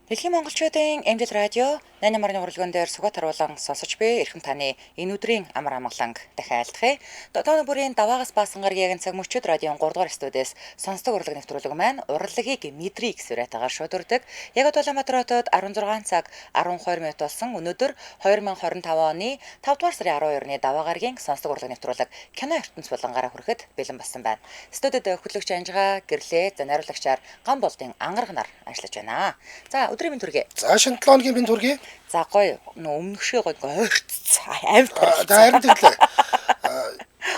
Дэлхийн монголчуудын MDL радио 8 морины уралдаан дээр сугат харуулan сонсож буй эрхэм таны энэ өдрийн амар амгаланг дахин айлтгая. Тооны бүрийн даваагаас баасан гарагийн цаг мөчид радион 3 дугаар студиэс сонсдог урлаг нэвтрүүлэг маань урлагийг мэдрий гэсэн уриатайгаар шууд өрдөг. Яг одоо Улаанбаатар хотод 16 цаг 12 минут болсон. Өнөөдөр 2025 оны 5 дугаар сарын 12-ны даваа гарагийн сонсдог урлаг нэвтрүүлэг кино ертөнц булангаараа хүрэхэд бэлэн болсон байна. Студид хөтлөгч Анжига гэрлээ, за найруулагчаар Ган болдын ангарганаар ажиллаж байна. За өдрийн мэнд хүргэе. За шинэ 7 хоногийн мэнд хүргэе. За гоё нөө өмнөхшөө гоё ойртц амьд За харин тэглээ.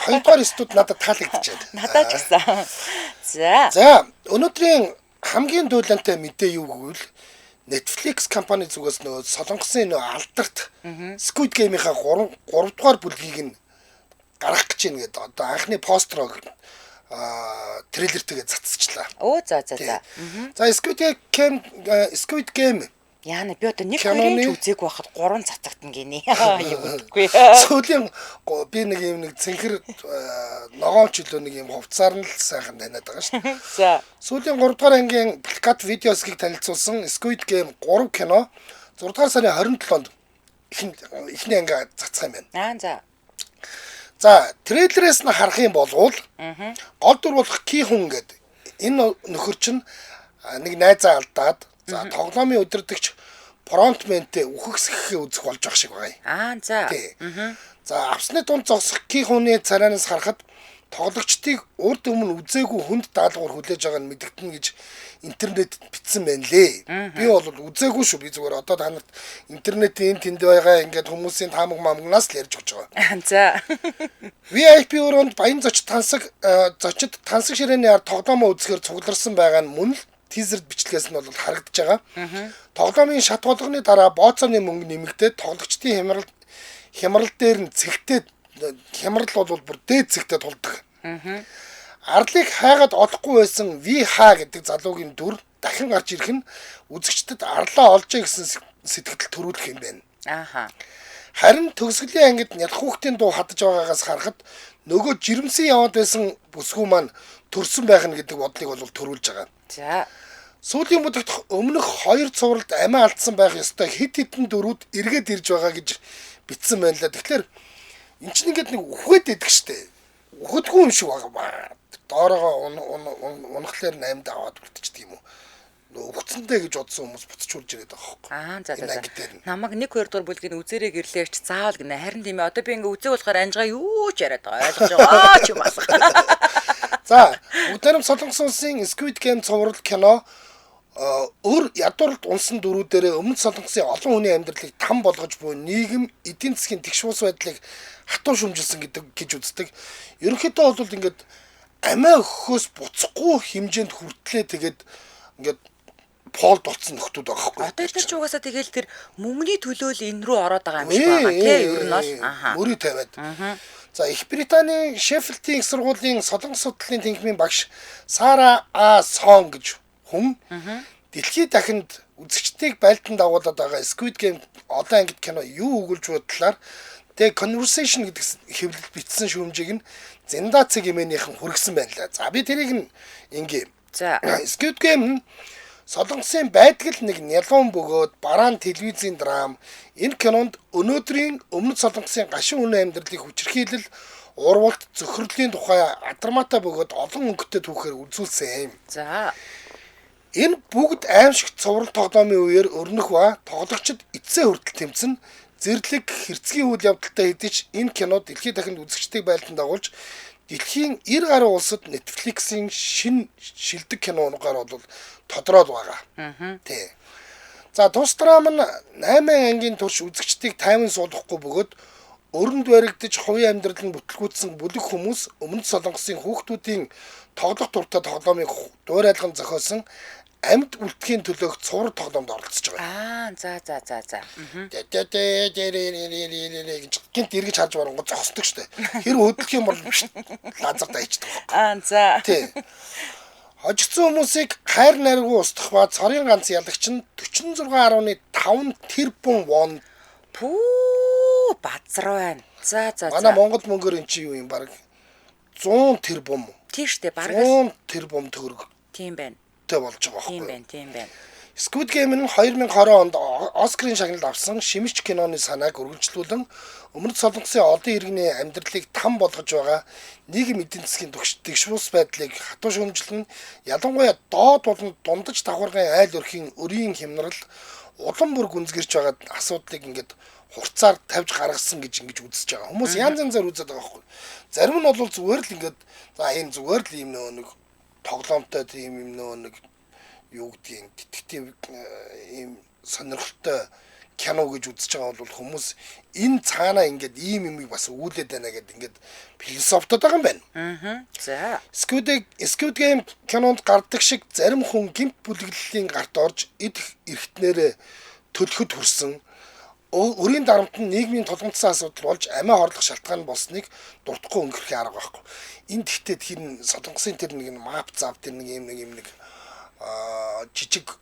Хоёрдугаар студ надад таалагдчихэв. Надад ч гэсэн. За. За өнөөдрийн хамгийн дуулантай мэдээ юу гэвэл Netflix компани зүгээс нөгөө Солонгосын нөгөө алдарт Squid Game-ийнхаа 3 дугаар бүлгийг нь гаргах гэж байна гэдэг. Одоо анхны постерог трейлертэйгээ цацчихлаа. Өө за за за. За Squid Game Яана би одоо нэг хоёрын ч үзээгүй байхад 3 цацагдана гинэ. Юу гэдэггүй. Сүүлийн би нэг юм нэг цэнхэр ногоон ч илүү нэг юм хувцаар нь л сайхан таниад байгаа шүү дээ. За. Сүүлийн 3 дугаар ангийн плакат видеосгийг танилцуулсан Squid Game 3 кино 6 дугаар сарын 27-нд эхний анги цацах юм байна. Аа за. За, трейлерээс нь харах юм бол гол дүр болох Ки Хүн гэдэг энэ нөхөр чинь нэг найзаа алдаад за тоглоомын удирдагч фронтментэй үхэх сэхэхээ үзэх болж байгаа шиг байгаа юм. Аа за. За авсны дунд зогсох Ки Хүний царайнаас харахад тоглогчдыг урд өмнө үзээгүй хүнд даалгавар хүлээж байгаа нь мэдэгдэнэ гэж интернетэд бичсэн байна лээ. Би бол үзээгүй шүү. Би зүгээр одоо та нарт интернетийн энэ тэнд байгаа ингээд хүмүүсийн таамаг маамгнаас л ярьж өгч байгаа. За. VIP өрөөнд баян зочид тансаг ширээний ард тоглоомоо үзэхээр цугларсан байгаа нь мөн л тизерд бичлэгээс нь бол харагдаж байгаа. Тоглоомын шат болгоны дараа бооцооны мөнгө нэмэгдээд тоглогчдын хямрал дээр нь цэгтэй хямрал бол бүр дээд цэгтэй тулдаг. Арлыг хайгаад олохгүй байсан VH гэдэг залуугийн дүр дахин гарч ирэх нь үзэгчдэд арлаа олжээ гэсэн сэтгэл төрүүлэх юм байна. Ааха. Харин төгсгөлийн ангид нялх хүүхдийн дуу хадаж байгаагаас харахад нөгөө жирэмсэн яваад байсан бүсгүй маань төрсөн байх нь гэдэг бодлыг бол төрүүлж байгаа. За. Сүүлийн бүлэгт өмнөх хоёр цувралд амиа алдсан байх ёстой хэд хэдэн дүрүүд эргээд ирж байгаа гэж бичсэн байна лээ. Тэгэхээр эн чинь ингээд нэг үхээд идэх штэ. Үхэдгүй юм шиг байгаа. Доорогоо унахлаар 8-д аваад үлдчихдэг юм уу? Нөө үхцэндээ гэж бодсон хүмүүс буцаж үрж ирээд байгаа хөөхгүй. Аа за за. Намайг 1 2 дугаар бүлгийг үзэрээ гэрлээч заавал гинэ. Харин тийм ээ. Одоо би ингээ үзег болохоор анжгаа юу ч яриад байгаа. Ойлгож байгаа ч юм асах. За, бүгд найрамд Солонгос улсын Squid Game цуврал кино өр ядууралд унсан дөрүүдээрээ өмнөд Солонгосын олон хүний амьдралыг там болгож буй нийгэм эдийн засгийн тэгш бус байдлыг хатуу шүмжилсэн гэдэг гэж үздэг. Ерөнхийдөө бол ингээд амиа өгөхөөс буцахгүй хэмжээнд хүртлээ тэгээд ингээд полд болсон нөхдүүд байгаа байхгүй. Одоо тэр ч угаасаа тэгэл тэр мөнгөний төлөө л энэ рүү ороод байгаа юм шиг байгаа тий ер нь бол ааха. Мөрий тавиад. За Их Британийн Шеффилдийн их сургуулийн Солонгос судлалын тэнхимийн багш Сара А Сон гэж хүн дэлхийд дахинд үзэгчдийг байлдан дагуулад байгаа Squid Game олон ангид кино юу өгүүлж буй талаар The Conversation гэдэг хэвлэл бичсэн шүүмжийг нь Зинда цэг хэмээнийхэн хүргэсэн байна лээ. За би тэрийг нь ингээ. За Squid Game нь Солонгосын байдаг л нэг нялуун бөгөөд бараан телевизийн драм. Энэ кинонд өнөөдрийн өмнөд Солонгосын гашуун үнэн амьдралыг хүчирхийлэл, урвалт, зөхрөлийн тухай адармаатай бөгөөд олон өнгөтэй түүхээр үзүүлсэн юм. За энэ бүгд аимшигт цуврал тоглоомын үеэр өрнөх ба тоглогчид эцсээ хүртэл тэмцэн зэрлэг хэрцгий үйл явдалтай хэдий ч энэ кино дэлхийд дахинд үзэгчдийг байлдан дагуулж дэлхийн 90 гаруй улсад Netflix-ийн шинэ шилдэг киноноор бол тодроод байгаа. Тий. За тус драм нь 8 ангийн турш үзэгчдийг тайван суулгахгүй бөгөөд өрөнд баригдаж хувийн амьдрал нь бүтлгүүцсэн бүлэг хүмүүс өмнөд Солонгосын хүүхдүүдийн тоглох дуртай тоглоомыг дуурайлган зохиосон амьд үлдэхийн төлөөх цуврал тоглоомд оролцож байгаа. Аа за за за за. Гэж гинт эргэж харж барангууд зогсдог штэ. Тэр хөдлөх юм бол лазер дайчдаг. Аа за. Тий. Хожигдсон хүмүүсийг хайр найргүй устгах ба цорын ганц ялагч нь 46.5 тэрбум вон. Пүү базар байна. За за за. Манай Монгол мөнгөөр эн чи юу юм баг 100 тэрбум. Тийм штэ баг 100 тэрбум төгрөг. Тийм байна. болж байгаа байхгүй. Тийм байна, тийм байна. Squid Game нь 2020 онд Оскарын шагналд авсан шимэгч киноны санааг өргөнчлүүлэн Өмнөд Солонгосын олон иргэний амьдралыг там болгож байгаа нийгэм эдийн засгийн тэгш бус байдлыг хатуу шүүмжлэн, ялангуяа доод болон дундаж давхаргын айл өрхийн өрийн хямнарал улам бүр гүнзгэрч байгаа асуудлыг ингээд хурцаар тавьж гаргасан гэж ингэж үзэж байгаа. Хүмүүс янз янзаар үзээд байгаа байхгүй. Зарим нь бол зүгээр л ингээд за энэ зүгээр л юм нөгөө нэг тоглоомтой тийм юм нөгөө нэг юу гэдгийг детектив ийм сонирхолтой кино гэж үзэж байгаа бол хүмүүс энэ цаанаа ингээд ийм юмыг бас өгүүлээд байна гэдээ ингээд философтод байгаа юм байна. Аа. За. Squid Game кинонд гардаг шиг зарим хүн гэмт бүлэглэлийн гарт орж эд эрхтнэрээ төлөхөд хүрсэн. Өрийн дарамт нь нийгмийн тулгамдсан асуудал болж амиа хорлох шалтгаан болсныг дуртахгүй өнгөрөх арга байхгүй. Энд гэхдээ тэр Солонгосын тэр нэг мап зав тэр нэг юм нэг жижиг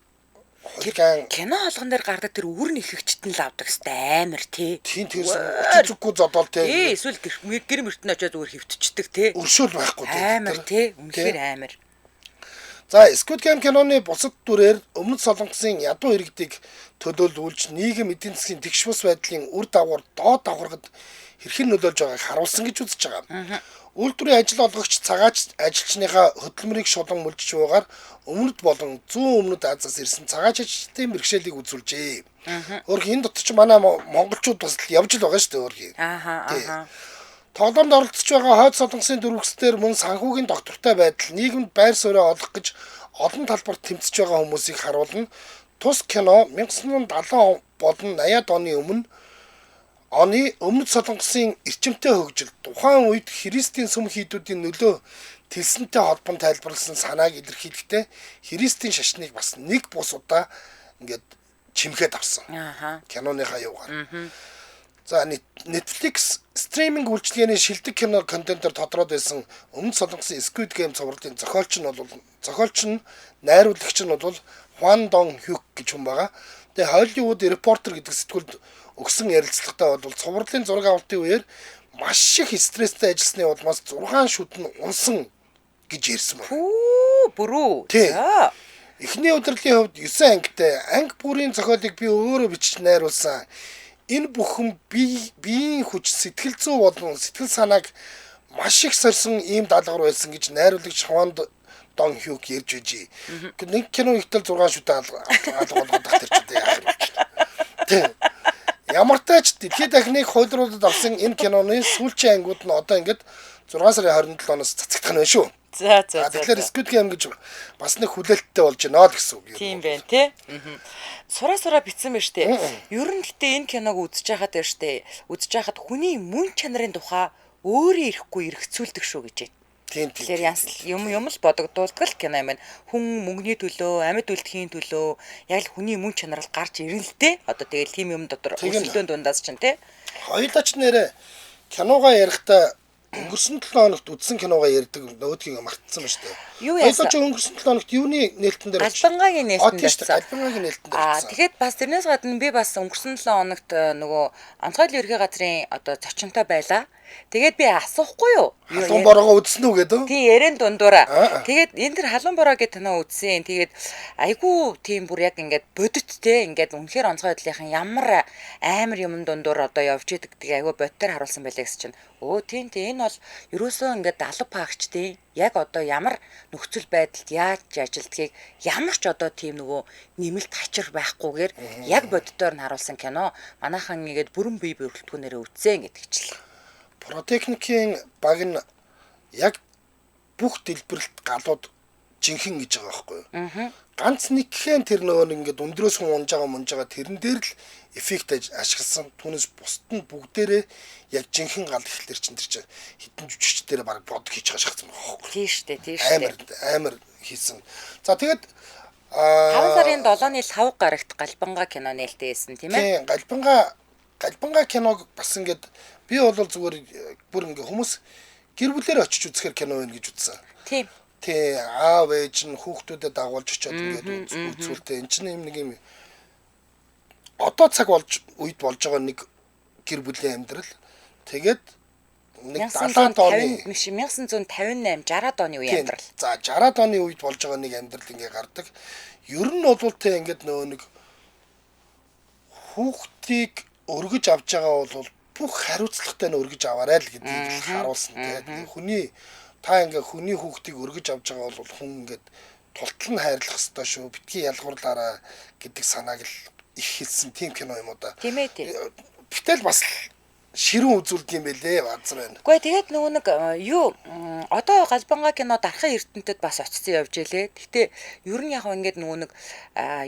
хулиган кино болгон дээр гардаг тэр өвөр нэхэгчт нь л авдаг хэвээр амар тий. Тийм тэр зүггүй зодоол тий. Эсвэл гэр мөртөн очиод зүгээр хөвтчихдэг тий. Өршөөл байхгүй тий. Амар тий. Үнэхээр амар. За Squid Game киноны бусад дүрээр Өмнөд Солонгосын ядуу иргэдийг төлөөлүүлж нийгэм эдийн засгийн тэгш бус байдлын үр дагавар доод давхаргад хэрхэн нөлөөлж байгааг харуулсан гэж үзэж байгаа. Үйлдвэрийн ажил олгогч цагаач ажилчныхаа хөдөлмөрийг шулан мөлжиж буйгаар Өмнөд болон зүүн Өмнөд Азиас ирсэн цагаач ажилчдын бэрхшээлийг үзүүлжээ. Өөрх энэ дотор ч манай монголчууд бас л явж л байгаа шүү дээ өөрх. Аа. Тоглоомд оролцож байгаа хойд Солонгосын дөрвөсдөр мөн санхүүгийн доктортой байдал нийгэмд байр сууриа олох гэж олон талбарт тэмцэж байгаа хүмүүсийг харуулна. Тус кино 1970 болон 80-ад оны өмнө оны Өмнөд Солонгосын эрчимтэй хөгжил тухайн үед Христийн сүм хийдүүдийн нөлөө тэлсэнтэй холбон тайлбарласан санааг илэрхийлэхдээ Христийн шашныг бас нэг бус удаа ингээд чимхэд авсан. Аа. Киноныхаа юугаар. За Netflix стриминг үйлчилгээний шилдэг кино контентоор тодроод байсан Өмнөд Солонгосын Squid Game цувралын зохиолч нь найруулагч нь бол Хван Дон Хюк гэж хүн байгаа. Тэгээ Hollywood Reporter гэдэг сэтгүүлд өгсөн ярилцлагатай бол цувралын зураг авалтын үеэр маш их стресстэй ажилласны улмаас 6 шүд нь унсан гэж ярьсан байна. Пүү бүрүү. За. Эхний удирдлын хувьд 9 ангитай анги бүрийн зохиолыг би өөрөө бичиж найруулсан. Энэ бүхэн биеийн хүч, сэтгэл зүй болон сэтгэл санааг маш их сорьсон ийм даалгавар байсан гэж найруулагч Хван Дон Хюк ярьж байжээ. Нэг кино ихтэл 6 шүдэ алга болгоод тэр чинь яах юм бэ? Тийм. Ямар ч тач дэлхийд дахныг хуйлруулад авсан энэ киноны сүүлчийн ангиуд нь одоо ингээд 6 сарын 27-оноос цацагдах нь байна шүү. За. Тэгэхээр Squid Game гэж бас нэг хүлээлттэй болж байна л гэсэн үг юм. Тийм байна тий. Сураа битсэн байна штэ. Ер нь гэтээ энэ киног үзэж байхад байна штэ. Үзэж байхад хүний мөн чанарын тухай өөрөө ирэхгүй эргэцүүлдэг шүү гэж байна. Тийм. Тэгэхээр янз юм л бодогдуулдаг л кино юм байна. Хүн мөнгөний төлөө, амьд үлдэхийн төлөө яг л хүний мөн чанар л гарч ирнэ л дээ. Одоо тэгэл тийм юм дотор өрсөлдөөн дундаас чинь тий. Хоёулаа ч нэрэ киногоо ярихдаа өнгөрсөн 7 хоногт үзсэн киногоо ярьдаг нөгөөдгийг мартсан ба штэ. Юу яасан? Хоёулаа ч өнгөрсөн 7 хоногт юуны нээлтэн дээр Галбангагийн нээлтэн дээр. Галбангагийн нээлтэн дээр. Аа тэгэхэд бас тэрнээс гадна би бас өнгөрсөн 7 хоногт нөгөө онцгой ерхий газрын одоо зочинтой байлаа. Тэгээд би асуухгүй юу? Халуун бороогоо үзсэн үү гэдэг? Тийм ярен дундуура. Тэгээд энэ төр халуун бороо гэдэг кино үзсэн. Тэгээд айгүй тийм бүр яг ингээд бодит те ингээд үнэхээр онцгой байдлынхан ямар амар юм дундуур одоо явж идэг гэдгийг айгүй бодтоор харуулсан байлаа гэсэн чинь. Өө тийм тийм энэ бол ерөөсөө ингээд алба паагч тийм яг одоо ямар нөхцөл байдалд яаж ажилдгийг ямар ч одоо тийм нөгөө нэмэлт хачир байхгүйгээр яг боддоор нь харуулсан кино. Манайхан ингээд бүрэн бие бүрэлдэхүүнээрээ үзсэн гэдэг чил. Протехникийн баг нь яг бүх дэлбэрэлт галууд жинхэнэ гэж байгаа байхгүй юу? Ганц нэг хэн тэр нөгөө ингээд өндрөөс хүн унж байгаа мунж байгаа тэрэн дээр л эффект ашигласан. Түүнээс бусд нь бүгдээрээ яг жинхэнэ гал ихлэр чинь тэр чинь хитэн жүжигч дээр баг бод хийж байгаа шахацсан байгаа байхгүй юу? Тийм шүү дээ, тийм шүү дээ. Амар хийсэн. За тэгээд 5 сарын 7-ны лав гарагт Галбанга кино нээлттэй байсан тийм ээ? Тийм, Галбанга киног бас ингээд би бол зүгээр бүр ингээ хүмүүс гэр бүлээр очиж үзэхэр кино байна гэж үзсэн. Тийм. Тий, аав ээж нь хүүхдүүдэд дагуулж очиод ингээд үзүүлтэй. Энд чинь юм нэг юм одоо цаг болж үед болж байгаа нэг гэр бүлийн амьдрал. Тэгээд Нэг 70-аад оны 1958 60-аад оны үеийн амьдрал. За 60-аад оны үед болж байгаа нэг амьдрал ингээ гардаг. Ер нь бол тэ ингээд нөгөө нэг хүүхдийг өргөж авч байгаа бол бүх хариуцлагатай нь өргөж аваарай л гэдгийг харуулсан тэ. Хүний та ингээ хүний хүүхдийг өргөж авч байгаа бол хүн ингээд тултал нь хайрлах ёстой шүү. Битгий ялгуурлаарай гэдэг санааг л их хэлсэн тийм кино юм уу да. Тийм ээ тийм. Гэтэл бас ширүүн үзүүлдэг юм бэлээ базар байна. Үгүй тэгээд нөгөө нэг юу одоо Галбанга кино дархан эрдэнтэд бас очсон явж ялээ. Гэтэ ер нь яг ингээд нөгөө нэг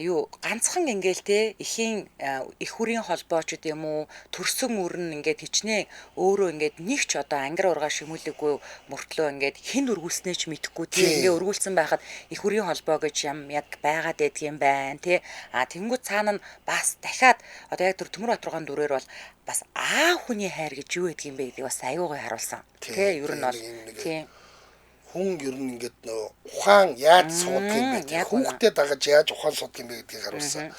юу ганцхан ингээл те эхийн эх хүрийн холбоо ч гэдэм үү төрсөн үр нь ингээд хичнээн өөрөө ингээд нэг ч одоо ангир ургаа шимүүлээгүй мөртлөө ингээд хин өргүүлснээ ч мэдэхгүй те ингээ өргүүлсэн байхад эх хүрийн холбоо гэж юм яг байгаад байдг юм байна те. А тэнгууд цаана нь бас дахиад одоо яг тэр Төмөр Батургаан дүрээр бол бас аа хүний хайр гэж юу гэдэг юм бэ гэдгийг бас аюу гой харуулсан. Тэ ер нь бол тийм хүн ер нь ингээд нөө ухаан яаж суудаг юм бэ? Хүүхдээ дагаж яаж ухаан суудаг юм бэ гэдгийг харуулсан.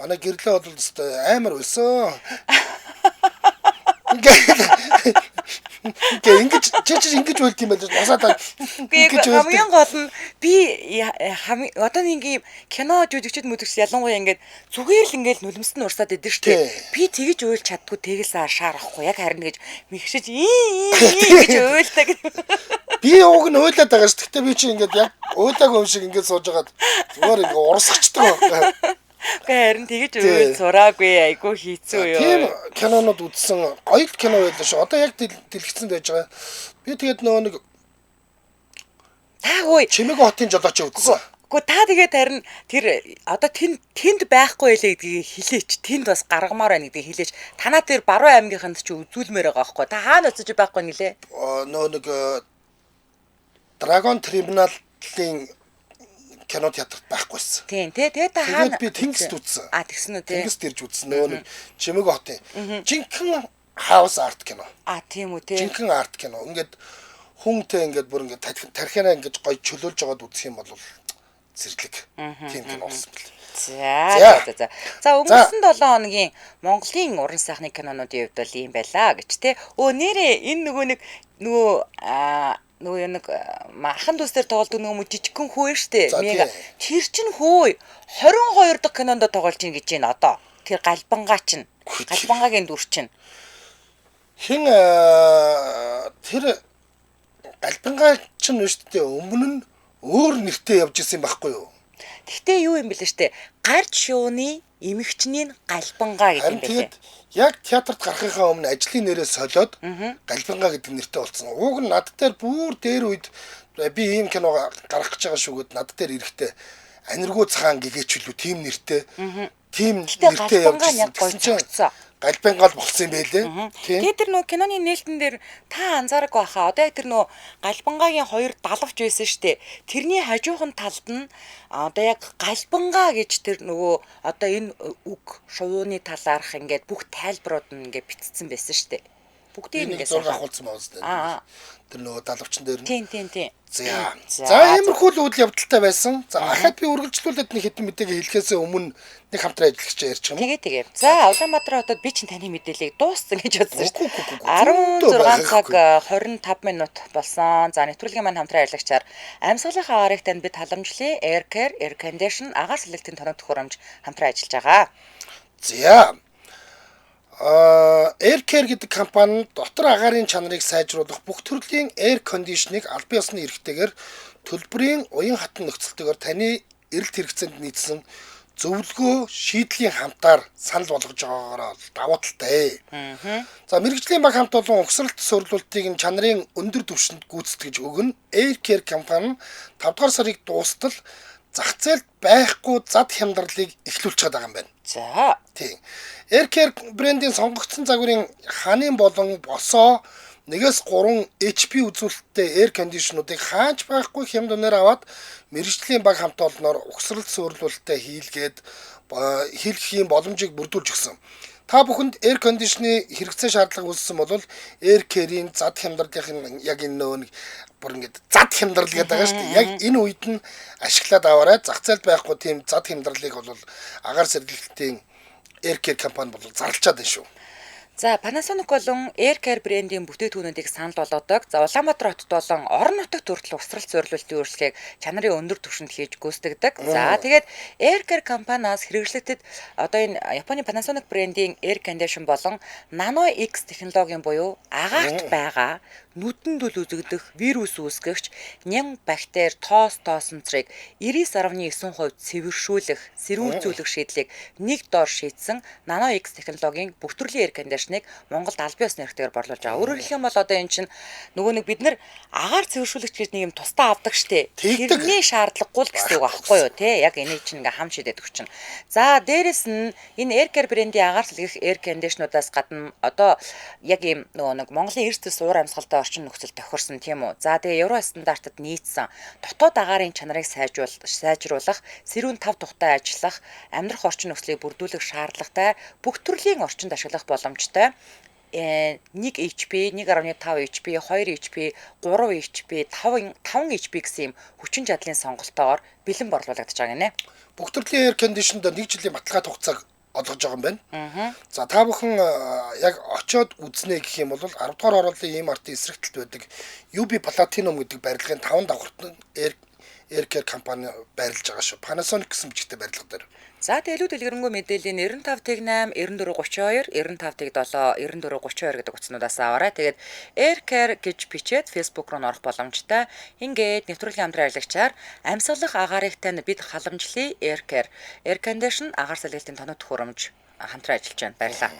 Манай гэрлээ бол өстой амар өсөн. Ингээ ингэж чи ингэж үйлт юм байл насаа та. Хамгийн гол нь би одоо нэг юм кино жүжигчд мүдгч ялангуяа ингээд зүгээр л ингээд нулимс нь урсаад идэв штэ. Би тэгэж уйлж чаддгүй тэгэл шаарахгүй яг харин гэж мэгшиж ий гэж уйлдаг. Би уг нь уйлаад байгаа ш. Гэхдээ би чи ингээд яг уйлаагүй юм шиг ингээд сууж байгаад зүгээр ингээд урсгачдаг байхгүй. Үгүй харин тэгэж уйл сураагүй айгүй хийцүү юу. Тийм кинонууд үзсэн гоё кино байлаа шүү. Одоо яг дэлгэцэнд байж байгаа. Би тэгээд нөгөө нэг таагүй Чимээг хотын жолооч үзсэн. Үгүй та тэгээд харин тэр одоо тэнд байхгүй байлээ гэдгийг хэлээч. Тэнд бас гаргамаар байна гэдгийг хэлээч. Танаа тэр Баруун аймгийнханд чи үзүүлмээр байгаа байхгүй. Та хаана очиж байхгүй нэлээ? Нөгөө нэг Dragon Terminal-ийн кино театрт байхгүйсэн. Тийм тий. Тэгээд та хаана би Тэнгист үзсэн. А тэгсэн үү тий. Тэнгист ирж үзсэн. Нөгөө нэг Чимээг хотын жинхэнэ хаус арт кино. А тийм үү тий. Жинхэнэ арт кино. Ингээд хүнтэй ингээд бүр ингээд тархиараа ингээд гоё чөлөөлж байгаад үзэх юм бол зэрлэг. Тийм кино болсон бэл. За за за. За өнгөрсөн 7 хоногийн Монголын уран сайхны кинонуудын хувьд бол ийм байлаа гэж тий. Өө нэрээ энэ нөгөө нэг нөгөө нэг ахан дүүс дээр тоглодог нөгөө жижигхэн хүү штэ. Мега. Тэр чин хүү 22 дахь кинонд тоглож ийн гэж байна одоо. Тэр Галбангаа чинь. Галбангагийн дүр чинь. Хин тэр Галбангаа чинь шүү дээ. Өмнө нь өөр нэртэй явж исэн байхгүй юу? Гэхдээ юу юм бэлээ штэ. Гарч шууны эмэгчний Галбангаа гэдэг юм байлээ. Яг театрт гарахынхаа өмнө ажлын нэрээ солиод Галбангаа гэдэг нэртэй болсон. Уг нь над дээр бүр дээр үед би ийм кино гаргах гэж байгаа шүүгээд над дээр эрэхтэй аниргуу цагаан гэгээч үлээ тийм нэртэй. Тийм нэртэй явж ирсэн. Галбангаа л болсон юм байлээ. Тэгээд тэр нөгөө киноны нээлтэн дээр та анзаараагүй баха. Одоо яг тэр нөгөө Галбангаагийн хоёр далавч байсан штэ. Тэрний хажуухан талд нь одоо яг Галбангаа гэж тэр нөгөө одоо энэ үг шувууны талаарх ингээд бүх тайлбарууд нь ингээд бичсэн байсан штэ. Бүгдийг ингээд зураг авахулсан байгаа үстэй. Тэр нөгөө далавчин дээр нь. Тийм тийм тийм. За. За иймэрхүү л үйл явдалтай байсан. За ахаад би үргэлжлүүлээд нэг хэдэн мэдээг хэлэхээс өмнө нэг хамтран ажиллагч ярьчих юм. Тэгээ тэгээ. За Улаанбаатар хотод би чинь таны мэдээллийг дууссан гэж бодсон шүү дээ. 16 цаг 25 минут болсон. За нэвтрүүлгийн маань хамтран ажиллагчаар амьсгалын агарыг танд би таламжлая. Air Care, Air Condition агаар сэлэлтийн тоног төхөөрөмж хамтран ажиллаж байгаа. За. Air Care гэдэг компани дотор агаарын чанарыг сайжруулах бүх төрлийн air conditioning албан ёсны эрхтэйгээр төлбөрийн уян хатан нөхцөлтэйгээр таны эрэлт хэрэгцээнд нийцсэн зөвлөгөө шийдлийн хамтаар санал болгож байгаагаараа давуу талтай. За мэргэжлийн баг хамт олон угсралт сурлуултыг нь чанарын өндөр түвшинд гүйцэтгэж өгнө. Air Care компани 5 дугаар сарыг дуустал зах зээлд байхгүй зад хямдралыг эхлүүлж байгаа юм байна. За. Тийм. Air Care брендийн сонгогдсон загварын ханын болон босоо 1-3 HP үзүүлэлттэй air condition-уудыг хаач байхгүй хямд үнээр аваад мэргэжлийн баг хамт олноор угсралт суйрлуулалттай хийлгээд хийлгэхийн боломжийг бүрдүүлж өгсөн. Та бүхэнд air condition-ы хэрэгцээ шаардлага үүссэн бол Air Care-ийн зад хямдралын яг энэ нөө нэг бүр ингээд зад хямдрал гэдэг байгаа шүү дээ. Яг энэ үед нь ашиглаад аваарай. Зах зээлд байхгүй тийм зад хямдралыг бол агаар сэргэлтийн Air Care компани бол зарлчаад байна шүү. За, Panasonic болон Aircare брендийн бүтээгдэхүүнүүдийг санал болгодог. За, Улаанбаатар хотод болон орон нутагт хүртэл усралт суйрлуулалтын үйлчилгээг чанарын өндөр түвшинд хийж гүйцэтгэдэг. За, тэгээд Aircare компаниас хэрэглэгчдэд одоо энэ Японы Panasonic брендийн Air Condition болон Nano X технологийн буюу агаарт байгаа нүдэнд үл үзэгдэх вирус үүсгэгч ням бактери тоос тоосонцрыг 99.9% цэвэршүүлэх, сэрүүрзүүлэх шийдлийг нэг дор шийдсэн Nano X технологийн бүх төрлийн air condition-ыг Монголд албан ёсны эрхтэйгээр борлуулж байгаа. Өөрөөр хэлэх юм бол одоо энэ чинь нөгөө нэг бид нар агаар цэвэршүүлэгч гэж нэг юм тусдаа авдаг штэ. Тэрний шаардлагагүй л гэсэн үг аахгүй юу те. Яг энийг чинь ингээ хам шидэд өгч чинь. За, дээрэс нь энэ Aircare брендийн агаар сэлгэх air condition-уудаас гадна одоо яг ийм нөгөө нэг Монголын эрс төс уур амьсгалтай орчин нөхцөл тохирсон тийм үү. За, тэгээ евро стандартад нийцсэн дотоод агаарын чанарыг сайжруулах, сэрүүн тав тухтай ажиллах, амьдрах орчин нөхцөлийг бүрдүүлэх шаардлагатай бүх төрлийн орчинд ашиглах боломжтой 1 HP, 1.5 HP, 2 HP, 3 HP, 5 HP гэсэн юм хүчин чадлын сонголтоогоор бэлэн борлуулагдаж байгаа гинэ. Бүх төрлийн air condition-д 1 жилийн баталгаа хугацааг олгож байгаа юм байна. За, та бүхэн яг очиод үзнэ гэх юм бол 10 дугаар хорооллын ийм артын эсрэг талд байдаг UB Platinum гэдэг барилгын 5 давхарт нь Aircare компани байрлаж байгаа шүү. Panasonic гэсэн бичгтэй барилга дээр. За, тэгээ илүү дэлгэрэнгүй мэдээллийн 95 8 94 32 95 7 94 32 гэдэг утаснуудаас аваарай. Тэгээд Aircare гэж бичээд Facebook руу орох боломжтой. Ингээд нэвтрүүлгийн хамтран ажиллагчаар амьсгалах агаарыг тань бид халамжлая Aircare. Air Condition агаар сэлгэлтийн тоног төхөөрөмж хамтран ажиллаж байна. Баярлалаа.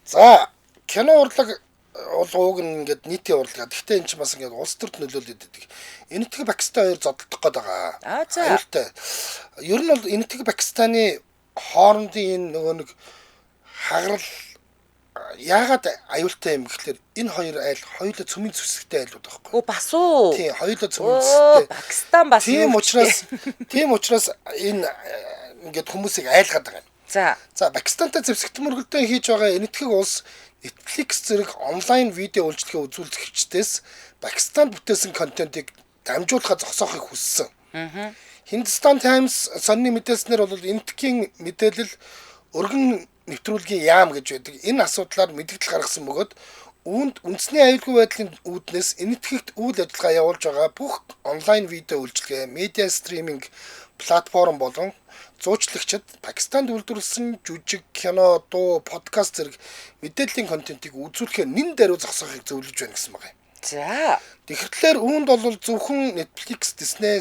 За, кино урлаг бол уг нь ингээд нийтийн урлаг. Гэхдээ энэ чинь бас ингээд улс төрд нөлөөлөд идэг. Энэтхэг Пакистан хоёр зодтолдох гээд байгаа. Аа, за. Аюултай. Ер нь бол Энэтхэг Пакистаны хоорондын энэ нөгөө нэг хагарал яагаад аюултай юм гэхлээр энэ хоёр айл хоёулаа цөмийн зэвсэгтэй айлууд байхгүй. Өө, бас уу. Тийм, хоёулаа цөмийн зэвсэгтэй. Пакистан бас Тийм учраас тийм учраас энэ ингээд хүмүүсийг айлгаад байгаа юм. За. За, Пакистантай зэвсэгт мөргөлдөө хийж байгаа Энэтхэг улс Netflix зэрэг онлайн видео үйлчилгээ үзүүлэгчдээс Пакистанд бүтээсэн контентыг дамжуулахаа зогсоохыг хүссэн. Hindustan Times сонины мэдээлснээр бол Энэтхэгийн мэдээлэл өргөн нэвтрүүлгийн яам гэж байдаг. Энэ асуудлаар мэдээлэл гаргасан бөгөөд үүнд үндэсний аюулгүй байдлын үүднээс Энэтхэгт үйл ажиллагаа явуулж байгаа бүх онлайн видео үйлчилгээ, медиа стриминг платформ болон зуучлагчид Пакистанд үйлдвэрлэсэн жүжиг, кино, дуу, подкаст зэрэг мэдээллийн контентыг үзүүлэхээр нэн даруй зогсоохыг зөвлөж байна гэсэн байгаа юм. За. Тэгэхээр үүнд бол зөвхөн Netflix, Disney,